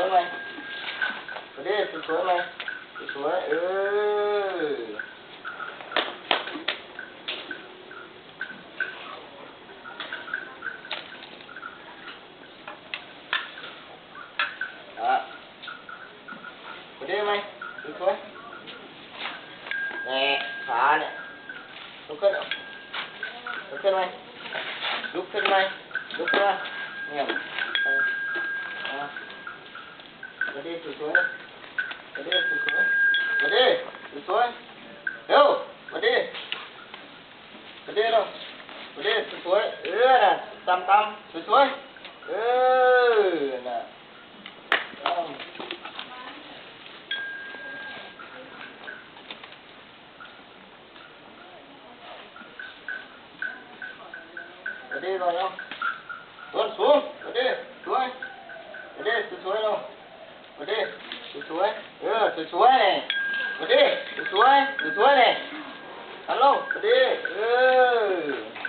ສວຍໆ ມາ ສວຍໆ ມາ ສວຍໆ ເອີ ອະ ມາເດ້ ມາ ສວຍໆ ແນ່ ຂາແນ່ ລຸກຂຶ້ນ ເອົາ ລຸກຂຶ້ນ ມາ ລຸກຂຶ້ນ ມາ ລຸກຂຶ້ນ ມາ ແນ່ ມາ ມາເດ້ ສວຍໆ ມາເດ້ ສວຍໆ ມາເດ້ ສວຍໆ ເຮັວ ມາເດ້ ມາເດ້ເນາະ ມາເດ້ ສວຍໆ ເອີ ນັ້ນ ຕ່ຳໆ ສວຍໆ ເອີ ນັ້ນ ມາເດ້ ມາເນາະ ຕົ້ນສູງ ມາເດ້ ສວຍ ມາເດ້ ສວຍໆ ເນາະ ມາເດ້ ສວຍໆ ເອີ ສວຍໆ ແນ່ ມາເດ້ ສວຍໆ ສວຍໆ ແນ່ ຫັນລົງ ມາເດ້ ເອີ.